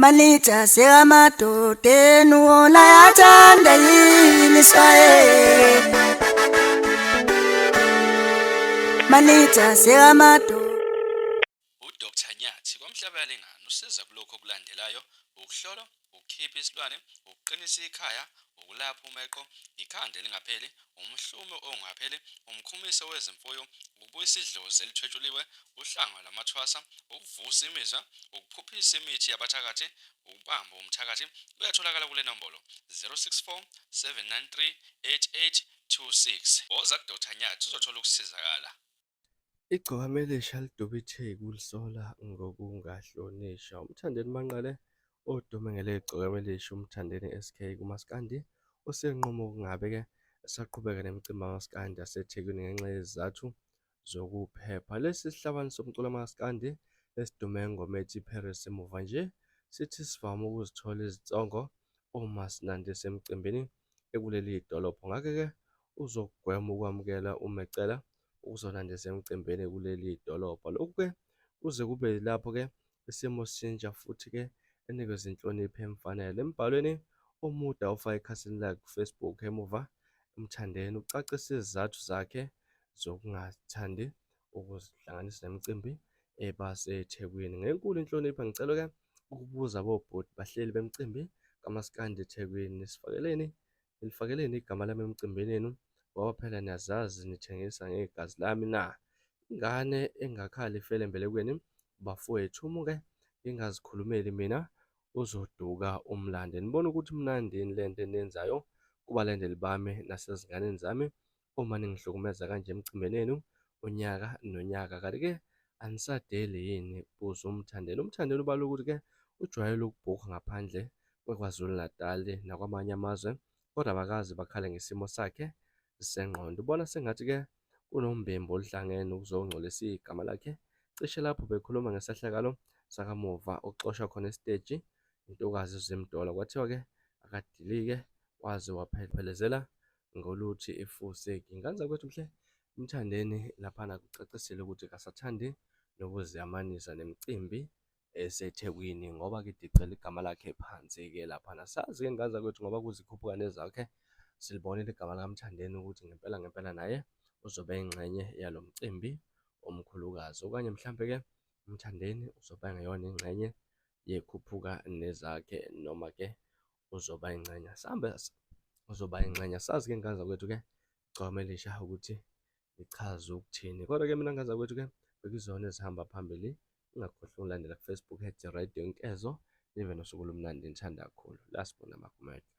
Manija sekamadodeni wona yathanda yini swaye Manija sekamadodeni. UDr Nyathi kwaMhlabuyalingana usiza kulokhu okulandelayo, ukuhlolwa, ukukhipha isilwane, ukuqinisa ikhaya, ukulapha umeqo, ikhanda elingapheli, umhlume ongapheli, umkhumiso wezimfuyo, ukubuyisa idlozi elithwetshuliwe, uhlanga lwamathwasa, ukuvusa imizwa, ukuphuphisa imithi yabathakathi, ukubamba umthakathi. Uyatholakala kule nombolo 064 793 8826. Woza kuDr Nyathi uzothola ukusizakala. Igcokama Elisha liduba iTheku lisola ngokungahlonishwa. UMthandeni Manqele odume ngeleGcokama Elisha uMthandeni SK kumaskandi usenqume ukungabe-ke esaqhubeka nemicimbi kamaskandi yaseThekwini ngenxa yezizathu zokuphepha. Lesi sihlabani somculo kamaskandi esidume ngengoma ethi Paris muva nje sithi sivame ukuzithola izinsongo uma sinandisa emicimbini ekuleli dolobha. Ngakho-ke uzokugwema ukwamukela uma ecela ukuzonandisa emicimbini kuleli dolobha. Lokhu-ke kuze kube yilapho-ke isimo sishintsha futhi-ke enikezwe inhlonipho emfanele. Embhalweni omude awufake ekhasini lakhe kuFacebook emuva uMthandeni ucacise izizathu zakhe zokungathandi ukuzihlanganisa nemicimbi eba seThekwini. Ngenkulu inhlonipho ngicela-ke ukubuza bobhuti bahleli bemicimbi kamaskandi eThekwini nisifakeleni Nilifakeleni igama lami emicimbini yenu ngoba phela niyazazi nithengisa ngegazi lami na? Ingane engakhali ifele embelekweni bafowethu umuke ngingazikhulumeli mina uzoduka umlande. Nibona ukuthi mnandi yini lento eniyenzayo kubalandeli bami nasezinganeni zami uma ningihlukumeza kanje emicimbini yenu unyaka nonyaka. Kanti-ke anisadeli yini? Kubuza uMthandeni. UMthandeni ubala ukuthi-ke ujwayele ukubhukha ngaphandle kweKwaZulu-Natal nakwamanye amazwe kodwa abakaze bakhale ngesimo sakhe sengqondo. Ubona sengathi-ke kunombimbi oluhlangene ukuzongcolisa igama lakhe. Cishe lapho bekhuluma ngesehlakalo sakamuva okuxoshwa khona esiteji intokazi uZimdollar kwathiwa-ke akadilike waze waphelezela ngoluthi ifuseki. Ngane zakwethu mhle uMthandeni laphana kucacisile ukuthi akasathandi nokuziyamanisa nemicimbi eseThekwini ngoba ke dicela igama lakhe phansi-ke laphana. Sazi-ke ngane zakwethu ngoba kuzikhuphuka nezakhe silibonile igama likaMthandeni ukuthi ngempela ngempela naye uzobe eyingxenye yalo mcimbi omkhulukazi okanye mhlampe-ke uMthandeni uzoba engeyona ingxenye yekhuphuka nezakhe noma-ke uzoba ingxenye sambe uzoba ingxenye sazi-ke ngane zakwethu-ke igcokama elisha ukuthi lichaze ukuthini kodwa-ke mina ngane zakwethu-ke bekuzona ezihamba phambili Ungakhohlwa ukulandela kuFacebook at Radio Nkezo. Nibe nosuku olumnandi ngithanda kakhulu. La sibona Magumede.